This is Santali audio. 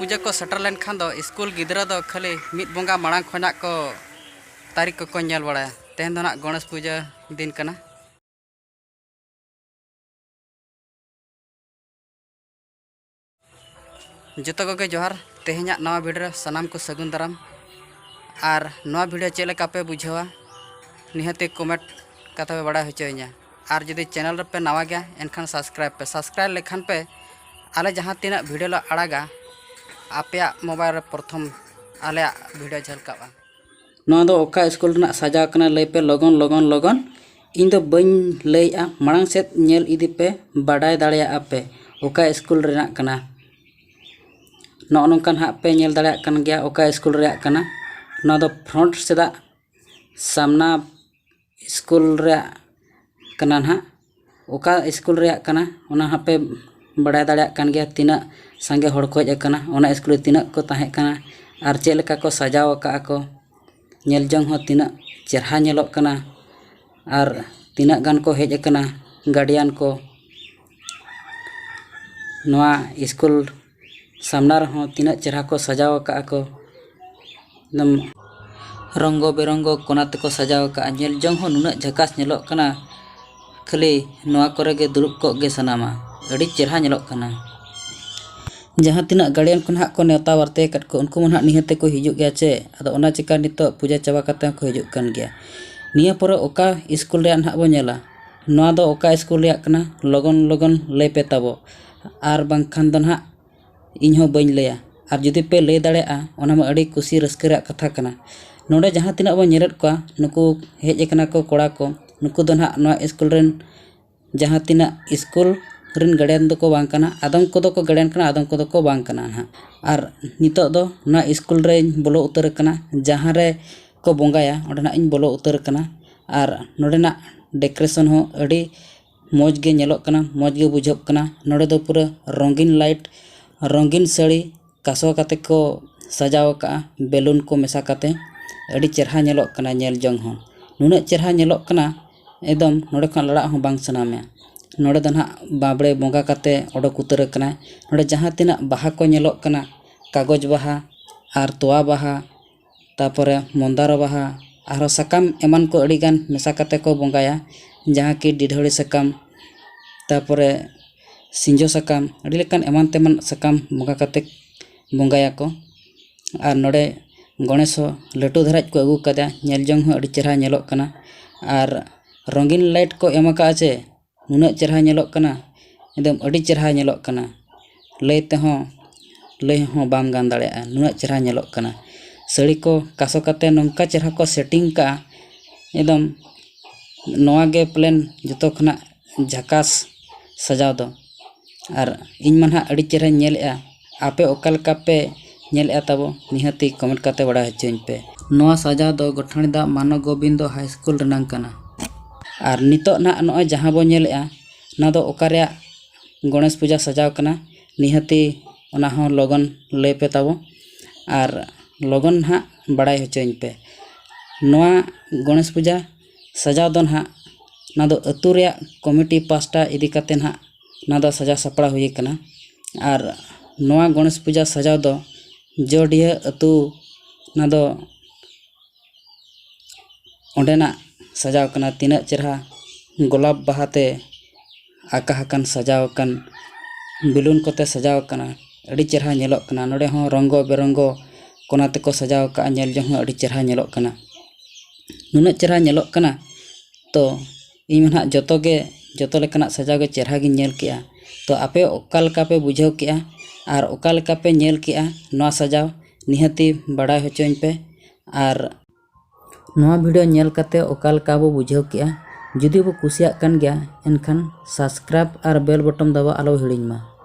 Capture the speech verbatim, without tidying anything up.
ᱯᱩᱡᱟᱹ ᱠᱚ ᱥᱮᱴᱮᱨ ᱞᱮᱱᱠᱷᱟᱱ ᱫᱚ ᱥᱠᱩᱞ ᱜᱤᱫᱽᱨᱟᱹ ᱫᱚ ᱠᱷᱟᱹᱞᱤ ᱢᱤᱫ ᱵᱚᱸᱜᱟ ᱢᱟᱲᱟᱝ ᱠᱷᱚᱱᱟᱜ ᱠᱚ ᱛᱟᱹᱨᱤᱠᱷ ᱠᱚᱠᱚ ᱧᱮᱞ ᱵᱟᱲᱟᱭᱟ᱾ ᱛᱮᱦᱮᱧ ᱫᱚ ᱱᱟᱜ ᱜᱚᱬᱮᱥ ᱯᱩᱡᱟᱹ ᱫᱤᱱ ᱠᱟᱱᱟ᱾ ᱡᱚᱛᱚ ᱠᱚᱜᱮ ᱡᱚᱦᱟᱨ᱾ ᱛᱮᱦᱮᱧᱟᱜ ᱱᱟᱣᱟ ᱵᱷᱤᱰᱤᱭᱳ ᱨᱮ ᱥᱟᱱᱟᱢ ᱠᱚ ᱥᱟᱹᱜᱩᱱ ᱫᱟᱨᱟᱢ᱾ ᱟᱨ ᱱᱚᱣᱟ ᱵᱷᱤᱰᱤᱭᱳ ᱪᱮᱫ ᱞᱮᱠᱟ ᱯᱮ ᱵᱩᱡᱷᱟᱹᱣᱟ, ᱱᱤᱦᱟᱹᱛᱤ ᱠᱚᱢᱮᱱᱴ ᱠᱟᱛᱮ ᱯᱮ ᱵᱟᱲᱟᱭ ᱦᱚᱪᱚᱭᱤᱧᱟ᱾ ᱟᱨ ᱡᱩᱫᱤ ᱪᱮᱱᱮᱞ ᱨᱮᱯᱮ ᱱᱟᱣᱟ ᱜᱮᱭᱟ, ᱮᱱᱠᱷᱟᱱ ᱥᱟᱵᱥᱠᱨᱟᱭᱤᱵᱽ ᱯᱮ᱾ ᱥᱟᱵᱥᱠᱨᱟᱭᱤᱵᱽ ᱞᱮᱠᱷᱟᱱ ᱯᱮ ᱟᱞᱮ ᱡᱟᱦᱟᱸ ᱛᱤᱱᱟᱹᱜ ᱵᱷᱤᱰᱤᱭᱳ ᱞᱮ ᱟᱲᱟᱜᱟ, ᱟᱯᱮᱭᱟᱜ ᱢᱳᱵᱟᱭᱤᱞ ᱨᱮ ᱯᱨᱚᱛᱷᱚᱢ ᱟᱞᱮᱭᱟᱜ ᱵᱷᱤᱰᱤᱭᱳ ᱡᱷᱟᱞᱠᱟᱜᱼᱟ᱾ ᱱᱚᱣᱟ ᱫᱚ ᱚᱠᱟ ᱥᱠᱩᱞ ᱨᱮᱱᱟᱜ ᱥᱟᱡᱟᱣ ᱠᱟᱱᱟ ᱞᱟᱹᱭ ᱯᱮ ᱞᱚᱜᱚᱱ, ᱞᱚᱜᱚᱱ, ᱞᱚᱜᱚᱱ᱾ ᱤᱧ ᱫᱚ ᱵᱟᱹᱧ ᱞᱟᱹᱭᱮᱜᱼᱟ, ᱢᱟᱲᱟᱝ ᱥᱮᱫ ᱧᱮᱞ ᱤᱫᱤ ᱯᱮ, ᱵᱟᱰᱟᱭ ᱫᱟᱲᱮᱭᱟᱜᱼᱟ ᱯᱮ ᱚᱠᱟ ᱥᱠᱩᱞ ᱨᱮᱱᱟᱜ ᱠᱟᱱᱟ᱾ ᱱᱚᱜᱼᱚ ᱱᱚᱝᱠᱟ ᱱᱟᱦᱟᱜ ᱯᱮ ᱧᱮᱞ ᱫᱟᱲᱮᱭᱟᱜ ᱠᱟᱱ ᱜᱮᱭᱟ ᱚᱠᱟ ᱥᱠᱩᱞ ᱨᱮᱭᱟᱜ ᱠᱟᱱᱟ᱾ ᱱᱚᱣᱟ ᱫᱚ ᱯᱷᱨᱚᱱᱴ ᱥᱮᱫᱟᱜ ᱥᱟᱢᱱᱟ ᱥᱠᱩᱞ ᱨᱮᱭᱟᱜ ᱠᱟᱱᱟ ᱱᱟᱦᱟᱜ᱾ ᱚᱠᱟ ᱥᱠᱩᱞ ᱨᱮᱭᱟᱜ ᱠᱟᱱᱟ ᱚᱱᱟ ᱦᱟᱸᱜ ᱯᱮ ᱵᱟᱲᱟᱭ ᱫᱟᱲᱮᱭᱟᱜ ᱠᱟᱱ ᱜᱮᱭᱟ, ᱛᱤᱱᱟᱹᱜ ᱥᱟᱸᱜᱮ ᱦᱚᱲ ᱠᱚ ᱦᱮᱡ ᱟᱠᱟᱱᱟ, ᱚᱱᱟ ᱥᱠᱩᱞ ᱨᱮ ᱛᱤᱱᱟᱹᱜ ᱠᱚ ᱛᱟᱦᱮᱸ ᱠᱟᱱᱟ ᱟᱨ ᱪᱮᱫ ᱞᱮᱠᱟ ᱠᱚ ᱥᱟᱡᱟᱣ ᱟᱠᱟᱫᱼᱟ ᱠᱚ᱾ ᱧᱮᱞ ᱡᱚᱝ ᱦᱚᱸ ᱛᱤᱱᱟᱹᱜ ᱪᱮᱨᱦᱟ ᱧᱮᱞᱚᱜ ᱠᱟᱱᱟ ᱟᱨ ᱛᱤᱱᱟᱹᱜ ᱜᱟᱱ ᱠᱚ ᱦᱮᱡ ᱟᱠᱟᱱᱟ ᱜᱟᱨᱰᱤᱭᱟᱱ ᱠᱚ᱾ ᱱᱚᱣᱟ ᱥᱠᱩᱞ ᱥᱟᱢᱱᱟ ᱨᱮᱦᱚᱸ ᱛᱤᱱᱟᱹᱜ ᱪᱮᱨᱦᱟ ᱠᱚ ᱥᱟᱡᱟᱣ ᱟᱠᱟᱫᱼᱟ ᱠᱚ, ᱮᱠᱫᱚᱢ ᱨᱚᱝᱜᱚ ᱵᱮᱨᱚᱝᱜᱚ ᱠᱚᱱᱟ ᱛᱮᱠᱚ ᱥᱟᱡᱟᱣ ᱟᱠᱟᱫᱼᱟ᱾ ᱧᱮᱞ ᱡᱚᱝ ᱦᱚᱸ ᱱᱩᱱᱟᱹᱜ ᱡᱷᱟᱠᱟᱥ ᱧᱮᱞᱚᱜ ᱠᱟᱱᱟ, ᱠᱷᱟᱹᱞᱤ ᱱᱚᱣᱟ ᱠᱚᱨᱮ ᱜᱮ ᱫᱩᱲᱩᱵ ᱠᱚᱜ ᱜᱮ ᱥᱟᱱᱟᱢᱟ᱾ ᱟᱹᱰᱤ ᱪᱮᱨᱦᱟ ᱧᱮᱞᱚᱜ ᱠᱟᱱᱟ᱾ ᱡᱟᱦᱟᱸ ᱛᱤᱱᱟᱹᱜ ᱜᱟᱨᱰᱤᱭᱟᱱ ᱠᱚ ᱱᱟᱦᱟᱜ ᱠᱚ ᱱᱮᱣᱛᱟ ᱵᱟᱨᱛᱤ ᱟᱠᱟᱫ ᱠᱚ, ᱩᱱᱠᱩ ᱢᱟ ᱱᱟᱦᱟᱜ ᱱᱤᱦᱟᱹᱛ ᱛᱮᱠᱚ ᱦᱤᱡᱩᱜ ᱜᱮᱭᱟ ᱪᱮ? ᱟᱫᱚ ᱚᱱᱟ ᱪᱤᱠᱟ ᱱᱤᱛᱚᱜ ᱯᱩᱡᱟᱹ ᱪᱟᱵᱟ ᱠᱟᱛᱮ ᱦᱚᱸᱠᱚ ᱦᱤᱡᱩᱜ ᱠᱟᱱ ᱜᱮᱭᱟ᱾ ᱱᱤᱭᱟᱹ ᱯᱚᱨᱮ ᱚᱠᱟ ᱥᱠᱩᱞ ᱨᱮᱭᱟᱜ ᱱᱟᱦᱟᱜ ᱵᱚᱱ ᱧᱮᱞᱟ? ᱱᱚᱣᱟ ᱫᱚ ᱚᱠᱟ ᱥᱠᱩᱞ ᱨᱮᱭᱟᱜ ᱠᱟᱱᱟ? ᱞᱚᱜᱚᱱ ᱞᱚᱜᱚᱱ ᱞᱟᱹᱭ ᱯᱮ ᱛᱟᱵᱚ, ᱟᱨ ᱵᱟᱝᱠᱷᱟᱱ ᱫᱚ ᱱᱟᱦᱟᱜ ᱤᱧ ᱦᱚᱸ ᱵᱟᱹᱧ ᱞᱟᱹᱭᱟ᱾ ᱟᱨ ᱡᱩᱫᱤ ᱯᱮ ᱞᱟᱹᱭ ᱫᱟᱲᱮᱭᱟᱜᱼᱟ, ᱚᱱᱟ ᱢᱟ ᱟᱹᱰᱤ ᱠᱩᱥᱤ ᱨᱟᱹᱥᱠᱟᱹ ᱨᱮᱭᱟᱜ ᱠᱟᱛᱷᱟ ᱠᱟᱱᱟ᱾ ᱱᱚᱰᱮ ᱡᱟᱦᱟᱸ ᱛᱤᱱᱟᱹᱜ ᱵᱚᱱ ᱧᱮᱞᱮᱫ ᱠᱚᱣᱟ, ᱱᱩᱠᱩ ᱦᱮᱡ ᱟᱠᱟᱱᱟ ᱠᱚ ᱠᱚᱲᱟ ᱠᱚ, ᱱᱩᱠᱩ ᱫᱚ ᱱᱟᱦᱟᱜ ᱱᱚᱣᱟ ᱥᱠᱩᱞ ᱨᱮᱱ ᱡᱟᱦᱟᱸ ᱛᱤᱱᱟᱹᱜ ᱥᱠᱩᱞ ᱨᱮᱱ ᱜᱟᱨᱰᱤᱭᱟᱱ ᱫᱚᱠᱚ ᱵᱟᱝ ᱠᱟᱱᱟ, ᱟᱫᱚᱢ ᱠᱚᱫᱚ ᱠᱚ ᱜᱟᱨᱰᱤᱭᱟᱱ ᱠᱟᱱᱟ, ᱟᱫᱚᱢ ᱠᱚᱫᱚ ᱠᱚ ᱵᱟᱝ ᱠᱟᱱᱟ ᱱᱟᱦᱟᱜ᱾ ᱟᱨ ᱱᱤᱛᱚᱜ ᱫᱚ ᱱᱚᱣᱟ ᱥᱠᱩᱞ ᱨᱮᱧ ᱵᱚᱞᱚ ᱩᱛᱟᱹᱨ ᱟᱠᱟᱱᱟ, ᱡᱟᱦᱟᱸ ᱨᱮ ᱠᱚ ᱵᱚᱸᱜᱟᱭᱟ, ᱚᱸᱰᱮ ᱱᱟᱦᱟᱜ ᱤᱧ ᱵᱚᱞᱚ ᱩᱛᱟᱹᱨ ᱟᱠᱟᱱᱟ᱾ ᱟᱨ ᱱᱚᱰᱮᱱᱟᱜ ᱰᱮᱠᱳᱨᱮᱥᱚᱱ ᱦᱚᱸ ᱟᱹᱰᱤ ᱢᱚᱡᱽ ᱜᱮ ᱧᱮᱞᱚᱜ ᱠᱟᱱᱟ, ᱢᱚᱡᱽ ᱜᱮ ᱵᱩᱡᱷᱟᱹᱜ ᱠᱟᱱᱟ᱾ ᱱᱚᱰᱮ ᱫᱚ ᱯᱩᱨᱟᱹ ᱨᱚᱸᱜᱤᱱ ᱞᱟᱭᱤᱴ, ᱨᱚᱸᱜᱤᱱ ᱥᱟᱹᱲᱤ ᱠᱟᱥᱣᱟ ᱠᱟᱛᱮ ᱠᱚ ᱥᱟᱡᱟᱣ ᱟᱠᱟᱫᱼᱟ, ᱵᱮᱞᱩᱱ ᱠᱚ ᱢᱮᱥᱟ ᱠᱟᱛᱮ᱾ ᱟᱹᱰᱤ ᱪᱮᱨᱦᱟ ᱧᱮᱞᱚᱜ ᱠᱟᱱᱟ ᱧᱮᱞ ᱡᱚᱝ ᱦᱚᱸ᱾ ᱱᱩᱱᱟᱹᱜ ᱪᱮᱨᱦᱟ ᱧᱮᱞᱚᱜ ᱠᱟᱱᱟ, ᱮᱠᱫᱚᱢ ᱱᱚᱰᱮ ᱠᱷᱚᱱ ᱞᱟᱲᱟᱜ ᱦᱚᱸ ᱵᱟᱝ ᱥᱟᱱᱟ ᱢᱮᱭᱟ᱾ ᱱᱚᱰᱮ ᱫᱚ ᱱᱟᱦᱟᱜ ᱵᱟᱸᱵᱽᱲᱮ ᱵᱚᱸᱜᱟ ᱠᱟᱛᱮ ᱚᱰᱚᱠ ᱩᱛᱟᱹᱨ ᱟᱠᱟᱱᱟᱭ᱾ ᱱᱚᱰᱮ ᱡᱟᱦᱟᱸ ᱛᱤᱱᱟᱹᱜ ᱵᱟᱦᱟ ᱠᱚ ᱧᱮᱞᱚᱜ ᱠᱟᱱᱟ, ᱠᱟᱜᱚᱡᱽ ᱵᱟᱦᱟ ᱟᱨ ᱛᱚᱣᱟ ᱵᱟᱦᱟ, ᱛᱟᱯᱚᱨᱮ ᱢᱚᱱᱫᱟᱨᱚ ᱵᱟᱦᱟ, ᱟᱨᱦᱚᱸ ᱥᱟᱠᱟᱢ ᱮᱢᱟᱱ ᱠᱚ ᱟᱹᱰᱤᱜᱟᱱ ᱢᱮᱥᱟ ᱠᱟᱛᱮ ᱠᱚ ᱵᱚᱸᱜᱟᱭᱟ, ᱡᱟᱦᱟᱸ ᱠᱤ ᱰᱤᱰᱷᱟᱹᱣᱲᱤ ᱥᱟᱠᱟᱢ, ᱛᱟᱯᱚᱨᱮ ᱥᱤᱸᱡᱚ ᱥᱟᱠᱟᱢ, ᱟᱹᱰᱤ ᱞᱮᱠᱟᱱ ᱮᱢᱟᱱ ᱛᱮᱢᱟᱱ ᱥᱟᱠᱟᱢ ᱵᱚᱸᱜᱟ ᱠᱟᱛᱮ ᱵᱚᱸᱜᱟᱭᱟᱠᱚ᱾ ᱟᱨ ᱱᱚᱰᱮ ᱜᱚᱬᱮᱥ ᱦᱚᱸ ᱞᱟᱹᱴᱩ ᱫᱷᱟᱨᱟᱡ ᱠᱚ ᱟᱹᱜᱩ ᱠᱟᱫᱮᱭᱟ, ᱧᱮᱞ ᱡᱚᱝ ᱦᱚᱸ ᱟᱹᱰᱤ ᱪᱮᱦᱨᱟ ᱧᱮᱞᱚᱜ ᱠᱟᱱᱟ᱾ ᱟᱨ ᱨᱚᱸᱜᱤᱱ ᱞᱟᱭᱤᱴ ᱠᱚ ᱮᱢ ᱟᱠᱟᱫᱼᱟ ᱪᱮ, ᱱᱩᱱᱟᱹᱜ ᱪᱮᱦᱨᱟ ᱧᱮᱞᱚᱜ ᱠᱟᱱᱟ, ᱮᱠᱫᱚᱢ ᱟᱹᱰᱤ ᱪᱮᱦᱨᱟ ᱧᱮᱞᱚᱜ ᱠᱟᱱᱟ, ᱞᱟᱹᱭ ᱛᱮᱦᱚᱸ ᱞᱟᱹᱭ ᱦᱚᱸ ᱵᱟᱢ ᱜᱟᱱ ᱫᱟᱲᱮᱭᱟᱜᱼᱟ, ᱱᱩᱱᱟᱹᱜ ᱪᱮᱦᱨᱟ ᱧᱮᱞᱚᱜ ᱠᱟᱱᱟ᱾ ᱥᱟᱹᱲᱤ ᱠᱚ ᱠᱟᱥᱚ ᱠᱟᱛᱮ ᱱᱚᱝᱠᱟ ᱪᱮᱦᱨᱟ ᱠᱚ ᱥᱮᱴᱤᱝ ᱠᱟᱜᱼᱟ, ᱮᱠᱫᱚᱢ ᱱᱚᱣᱟ ᱜᱮ ᱯᱞᱮᱱ ᱡᱚᱛᱚ ᱠᱷᱚᱱᱟᱜ ᱡᱷᱟᱠᱟᱥ ᱥᱟᱡᱟᱣ ᱫᱚ᱾ ᱟᱨ ᱤᱧ ᱢᱟ ᱱᱟᱦᱟᱜ ᱟᱹᱰᱤ ᱪᱮᱦᱨᱟᱧ ᱧᱮᱞᱮᱜᱼᱟ, ᱟᱯᱮ ᱚᱠᱟ ᱞᱮᱠᱟ ᱯᱮ ᱧᱮᱞᱮᱜᱼᱟ ᱛᱟᱵᱚ, ᱱᱤᱦᱟᱹᱛᱤ ᱠᱚᱢᱮᱱᱴ ᱠᱟᱛᱮ ᱵᱟᱲᱟᱭ ᱦᱚᱪᱚᱧ ᱯᱮ᱾ ᱱᱚᱣᱟ ᱥᱟᱡᱟᱣ ᱫᱚ ᱜᱚᱴᱷᱟᱬᱤ ᱫᱟᱜ ᱢᱟᱱᱚ ᱜᱳᱵᱤᱱᱫᱚ ᱦᱟᱭ ᱥᱠᱩᱞ ᱨᱮᱱᱟᱝ ᱠᱟᱱᱟ᱾ ᱟᱨ ᱱᱤᱛᱚᱜ ᱱᱟᱦᱟᱜ ᱱᱚᱜᱼᱚᱭ ᱡᱟᱦᱟᱸ ᱵᱚ ᱧᱮᱞᱮᱜᱼᱟ, ᱚᱱᱟ ᱫᱚ ᱚᱠᱟ ᱨᱮᱭᱟᱜ ᱜᱚᱬᱮᱥ ᱯᱩᱡᱟ ᱥᱟᱡᱟᱣ ᱠᱟᱱᱟ, ᱱᱤᱦᱟᱹᱛᱤ ᱚᱱᱟ ᱦᱚᱸ ᱞᱚᱜᱚᱱ ᱞᱟᱹᱭ ᱯᱮ ᱛᱟᱵᱚ, ᱟᱨ ᱞᱚᱜᱚᱱ ᱱᱟᱦᱟᱜ ᱵᱟᱲᱟᱭ ᱦᱚᱪᱚᱧ ᱯᱮ᱾ ᱱᱚᱣᱟ ᱜᱚᱬᱮᱥ ᱯᱩᱡᱟ ᱥᱟᱡᱟᱣ ᱫᱚ ᱱᱟᱦᱟᱜ ᱚᱱᱟ ᱫᱚ ᱟᱹᱛᱩ ᱨᱮᱭᱟᱜ ᱠᱚᱢᱤᱴᱤ ᱯᱟᱥᱴᱟ ᱤᱫᱤ ᱠᱟᱛᱮ ᱱᱟᱦᱟᱜ ᱚᱱᱟ ᱫᱚ ᱥᱟᱡᱟᱣ ᱥᱟᱯᱲᱟᱣ ᱦᱩᱭ ᱟᱠᱟᱱᱟ᱾ ᱟᱨ ᱱᱚᱣᱟ ᱜᱚᱬᱮᱥ ᱯᱩᱡᱟ ᱥᱟᱡᱟᱣ ᱫᱚ ᱡᱚᱰᱤᱭᱟᱹ ᱟᱹᱛᱩ, ᱚᱱᱟ ᱫᱚ ᱚᱸᱰᱮᱱᱟᱜ ᱥᱟᱡᱟᱣ ᱠᱟᱱᱟ᱾ ᱛᱤᱱᱟᱹᱜ ᱪᱮᱦᱨᱟ ᱜᱳᱞᱟᱯ ᱵᱟᱦᱟ ᱛᱮ ᱟᱸᱠᱟ ᱟᱠᱟᱱ, ᱥᱟᱡᱟᱣ ᱟᱠᱟᱱ, ᱵᱮᱞᱩᱱ ᱠᱚᱛᱮ ᱥᱟᱡᱟᱣ ᱟᱠᱟᱱᱟ, ᱟᱹᱰᱤ ᱪᱮᱦᱨᱟ ᱧᱮᱞᱚᱜ ᱠᱟᱱᱟ᱾ ᱱᱚᱰᱮ ᱦᱚᱸ ᱨᱚᱝᱜᱚ ᱵᱮᱨᱚᱝᱜᱚ ᱠᱚᱱᱟ ᱛᱮᱠᱚ ᱥᱟᱡᱟᱣ ᱟᱠᱟᱫᱼᱟ, ᱧᱮᱞ ᱡᱚᱝ ᱦᱚᱸ ᱟᱹᱰᱤ ᱪᱮᱦᱨᱟ ᱧᱮᱞᱚᱜ ᱠᱟᱱᱟ᱾ ᱱᱩᱱᱟᱹᱜ ᱪᱮᱦᱨᱟ ᱧᱮᱞᱚᱜ ᱠᱟᱱᱟ, ᱛᱚ ᱤᱧ ᱢᱟ ᱱᱟᱦᱟᱜ ᱡᱚᱛᱚ ᱜᱮ, ᱡᱚᱛᱚ ᱞᱮᱠᱟᱱᱟᱜ ᱥᱟᱡᱟᱣ ᱜᱮ ᱪᱮᱦᱨᱟ ᱜᱤᱧ ᱧᱮᱞ ᱠᱮᱜᱼᱟ᱾ ᱛᱚ ᱟᱯᱮ ᱚᱠᱟ ᱞᱮᱠᱟ ᱯᱮ ᱵᱩᱡᱷᱟᱹᱣ ᱠᱮᱜᱼᱟ ᱟᱨ ᱚᱠᱟ ᱞᱮᱠᱟ ᱯᱮ ᱧᱮᱞ ᱠᱮᱜᱼᱟ ᱱᱚᱣᱟ ᱥᱟᱡᱟᱣ, ᱱᱤᱦᱟᱹᱛᱤ ᱵᱟᱲᱟᱭ ᱦᱚᱪᱚᱧ ᱯᱮ᱾ ᱟᱨ ᱱᱚᱣᱟ ᱵᱷᱤᱰᱤᱭᱳ ᱧᱮᱞ ᱠᱟᱛᱮ ᱚᱠᱟ ᱞᱮᱠᱟ ᱵᱚ ᱵᱩᱡᱷᱟᱹᱣ ᱠᱮᱜᱼᱟ, ᱡᱩᱫᱤ ᱵᱚ ᱠᱩᱥᱤᱭᱟᱜ ᱠᱟᱱ ᱜᱮᱭᱟ, ᱮᱱᱠᱷᱟᱱ subscribe ᱟᱨ bell button ᱫᱟᱵᱟᱣ ᱟᱞᱚ ᱦᱤᱲᱤᱧ ᱢᱟ᱾